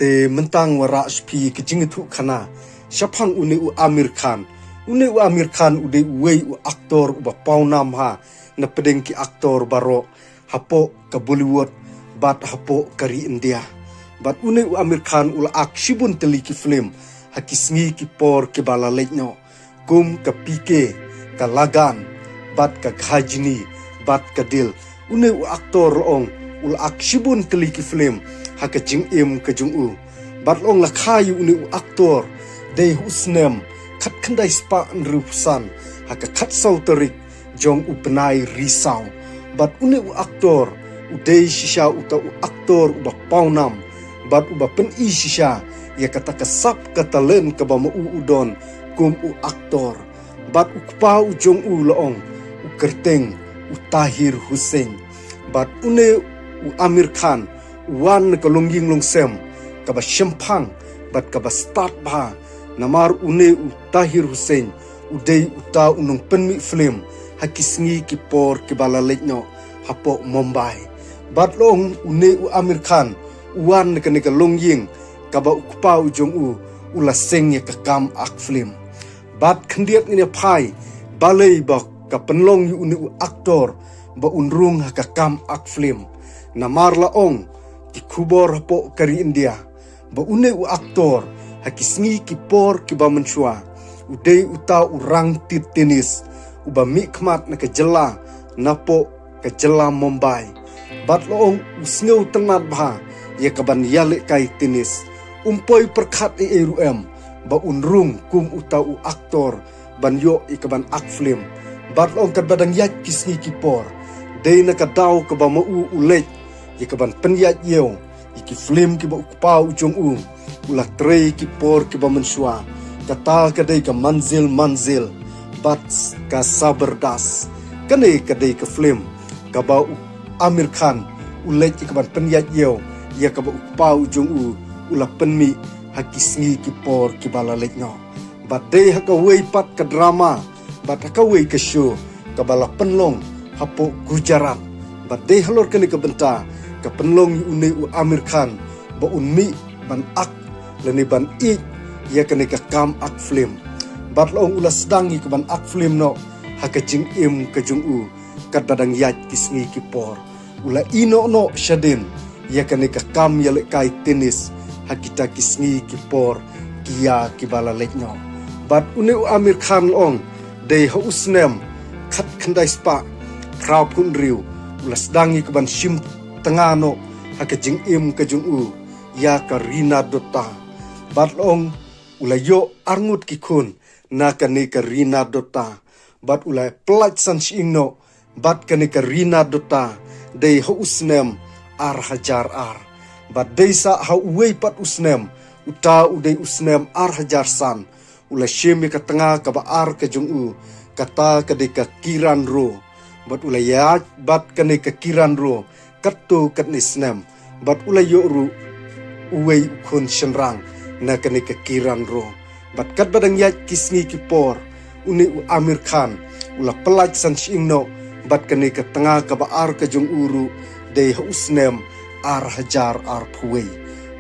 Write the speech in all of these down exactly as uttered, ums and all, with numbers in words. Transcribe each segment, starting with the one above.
Te mynta nga wanrah sha phi ka jingïathuhkhana shaphang une u Aamir Khan. Une u Aamir Khan u dei uwei u aktor uba pawnam ha na pdeng ki aktor baroh hapoh ka Bollywood bad hapoh ka ri India. Bad une u Aamir Khan u la ak shibun tylli ki film ha ki sngi ki por kiba la leit noh, kum ka P K, ka Lagan, bad ka Ghajini, bad ka Dil. Une u aktor la ong u la ak shibun tylli ki film ha ka jingim ka jong u. Bad la ong la kha ïa une u aktor dei ha u snem khatkhyndai spah hynriewphew san ha ka khatsaw tarik jong u bnai Risaw. Bad une u aktor u dei shisha uta u aktor uba pawnam bad uba pyni shisha ïa kata ka sap ka talent kaba ma u u don kum u aktor. Bad u kpa u jong u la ong u kyrteng u Tahir Hussain. Bad une u Aamir Khan u wan na ka longïing longsem kaba shemphang bad kaba stad bha, namar une u Tahir Hussain u dei uta u nongpynmih film ha ki sngi ki por kiba la leit noh hapoh Mumbai. Bad la ong une u Aamir Khan u wan na kane ka longïing kaba u kpa u jong u u la seng ïa ka kam ak film. Bad khyndiat ngin ïa phai balei ba ka pynlong ïa une u aktor ba un rung ha ka kam ak film. Namar la ong ki khubor hapoh ka ri India ba une u aktor ha ki sngi ki por kiba mynshuwa u dei uta u rangtit tennis uba mihkhmat na ka jylla napoh ka jylla Mumbai. Bad la ong u sngewtynnad bha ïa kaban ïalehkai tennis. Um poi pyrkhat ei ei ruh em ba un rung kum uta u aktor ban ïoh ïa kaban ak film. Bad la ong katba dang ïaid ki sngi ki por, dei na ka daw kaba ma u u leit ïa kaban pynïaid ïew ïa ki film kiba u kpa u jong u u la trei ki por kiba mynshuwa. Kata ka dei ka Manzil Manzil bad ka Zabardast. Kane ka dei ka film kaba u Aamir Khan u leit ïa kaban pynïaid ïew ïa kaba u kpa u jong u u la pynmih ha ki sngi ki por kiba la leit noh. Bad dei ha kawei pat ka drama bad ha kawei ka show kaba la pynlong hapoh Gujarat. Bad dei halor kane ka bynta ka pynlong ïa une u Aamir Khan ba un mih ban ak lane ban ïeit ïa kane ka kam ak film. Bad la ong u la sdang ïa kaban ak film noh ha ka jingim ka jong u katba dang ïaid ki sngi ki por. U la ïehnoh noh shadien ïa kane ka kam ïalehkai tennis ha kita ki sngi ki por ki ïa kiba la leit noh. Bad une u Aamir Khan la ong dei ha u snem khatkhyndai spah phra phew hynriew u la sdang ïa kaban shim tnga noh ha ka jingim ka jong u ïa ka Reena Dutta. Bad la ong u la ïoh arngut ki khun na kane ka Reena Dutta. Bad u la pyllait san shyieng noh bad kane ka Reena Dutta dei ha u snem ar hajar ar. Bad dei sa ha uwei pat u snem, uta u dei u snem ar hajar san, u la shim ïa ka tnga kaba ar ka jong u, kata ka dei ka Kiran Ro. Bad u la ïaid bad kane ka Kiran Ro katto katne snem bad u la ïoh ruh uwei u khun shynrang na kane ka Kiran Ro. Bad katba dang ïaid ki sngi ki por une u Aamir Khan u la pyllait san shyieng noh bad kane ka tnga kaba ar ka jong u ruh dei ha u snem ar hajar arphew wei.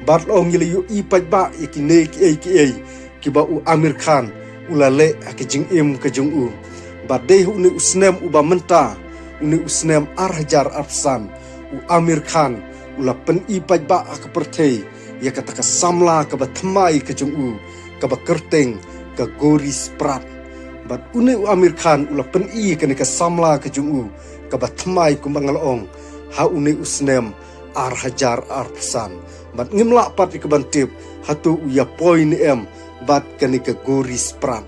Bad la ong ngi la ïohi paidbah ïa kine kiei kiei kiba u Aamir Khan u la leh ha ka jingim ka jong u. Bad dei ha une u snem uba mynta, une u snem ar hajar arphew san, u Aamir Khan u la pyni paidbah ha ka pyrthei ïa kata ka samla kaba thymmai ka jong u kaba kyrteng ka Gauri Sprat. Bad une u Aamir Khan u la pyni ïa kane ka samla ka jong u kaba thymmai kumba nga la ong ha une u snem ar hajar arphew san. Bad ngim lah pat ïa kaban tip hato u ïa poi ne em bad kane ka Gauri Sprat.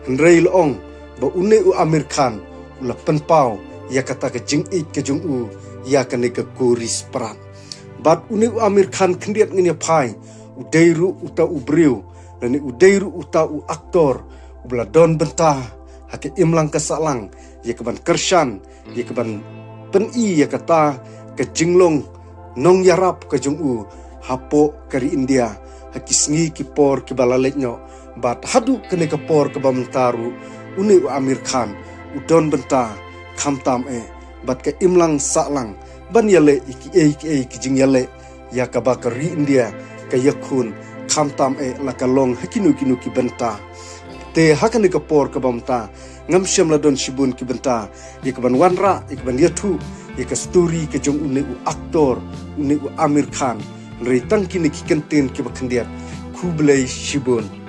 Hynrei la ong ba une u Aamir Khan u la pynpaw ïa kata ka jingïeit ka jong u ïa kane ka Gauri Sprat. Bad une u Aamir Khan khyndiat ngin ïa phai u dei ruh uta u briew lane u dei ruh uta u aktor uba la don bynta ha ka imlang ka sahlang ïa kaban kyrshan ïa kaban pyni ïa kata ka jinglong nongïarap ka jong u hapoh ka ri India ha ki sngi ki por kiba la leit noh. Bad haduh kane ka por kaba mynta ruh une u Aamir Khan u don bynta khamtam eh bad ka imlang sahlang ban ïaleh ïa kiei kiei ki jingïaleh ïa kaba ka ri India ka ïakhun, khamtam eh la ka long ha kino kino ki bynta. Te ha kane ka por kaba mynta ngam shym la don shibun ki bynta ïa kaban wanrah, ïa kaban ïathuh ïa ka story ka jong une u actor, une u Aamir Khan. Hynrei tang kine ki kyntien kiba khyndiat. Khublei shibun.